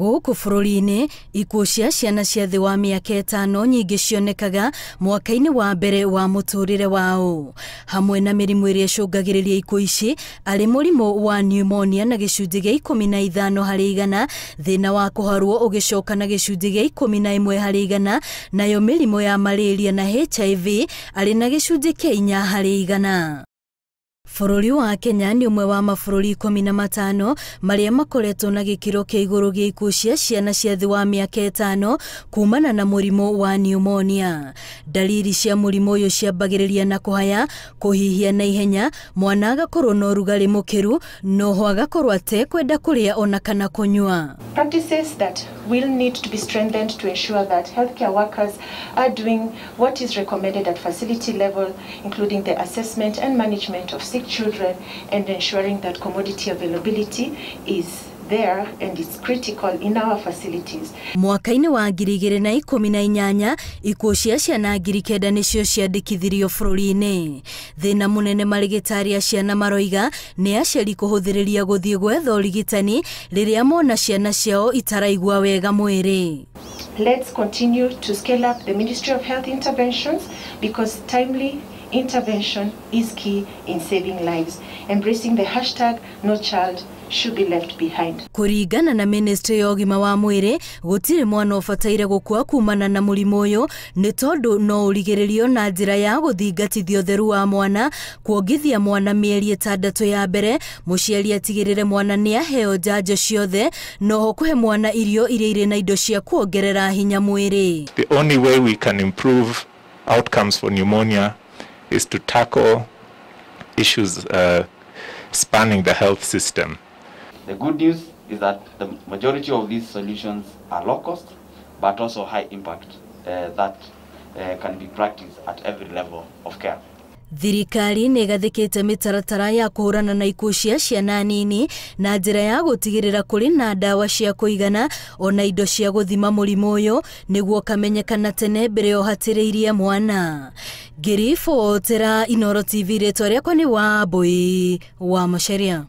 Gũkũ bũrũri-inĩ, ikuũ cia ciana cia thĩ wa mĩaka 5 nyingĩ cionekaga mwaka-inĩ wa mbere wa mũtũrĩre wao. Hamwe na mĩrimũ ĩrĩa ĩcũngagĩrĩria ikuũ ici arĩ mũrimũ wa pneumonia na gĩcunjĩ gĩa 15 harĩ igana, thĩna wa kũharwo ũgĩcoka na gĩcunjĩ gĩa 11 harĩ igana, nayo mĩrimũ ya malaria na HIV arĩ na gĩcunjĩ kĩa 4 harĩ igana. Bũrũri wa Kenya nĩ ũmwe wa mabũrũri 15 marĩa makoretwo na gĩkĩro kĩa igũrũ gĩa ikuũ cia ciana cia thĩ wa mĩaka 5 kumana na mũrimũ wa pneumonia. Dalili cia mũrimũ ũyũ ciambagĩrĩria na kũhaya, kũhihia na ihenya, mwana agakorwo na ũrugarĩ mũkĩru, noho agakorwo atekwenda kũrĩa ona kana kũnyua. Practices that will need to be strengthened to ensure that healthcare workers are doing what is recommended at facility level, including the assessment and management of sick children and ensuring that commodity availability is there and it's critical in our facilities. Mwaka-inĩ wa 2018 ikuũ cia ciana 9,000 nĩcio ciandĩkithirio bũrũri-inĩ. Thĩna mũnene marĩgĩtarĩ a ciana maroiga nĩ aciari kũhũthĩrĩria gũthiĩ gwetha ũrigitani rĩrĩa mona ciana ciao itaraigua wega mwĩrĩ. Let's continue to scale up the Ministry of Health interventions because timely intervention is key in saving lives. Embracing the hashtag no child should be left behind. Kũringana na Ministry ya ũgima wa mwĩrĩ, gũtirĩ mwana ũbataire gũkua kumana na mũrimũ ũyũ nĩ tondũ no ũrigĩrĩrio na njĩra ya gũthingatithia ũtheru wa mwana, kuongithia mwana mĩeri 6 ya mbere, mũciari atigĩrĩre mwana nĩ aheo njanjo ciothe, noho kũhe mwana irio iria irĩ na indo cia kuongerera hinya mwĩrĩ. The only way we can improve outcomes for pneumonia is to tackle issues spanning the health system. The good news is that the majority of these solutions are low cost, but also high impact that can be practiced at every level of care. Thirikari nĩ ĩgathĩkĩte mĩtaratara ya kũhũrana na ikuũ cia ciana nini na njĩra ya gũtigĩrĩra kũrĩ na ndawa cia kũigana ona indo cia gũthima mũrimũ ũyũ nĩguo kamenyekana tene mbere ũhatĩrĩirie mwana. Ngĩribotera Inooro TV, rĩtwa rĩakwa nĩ Wambui wa Macharia.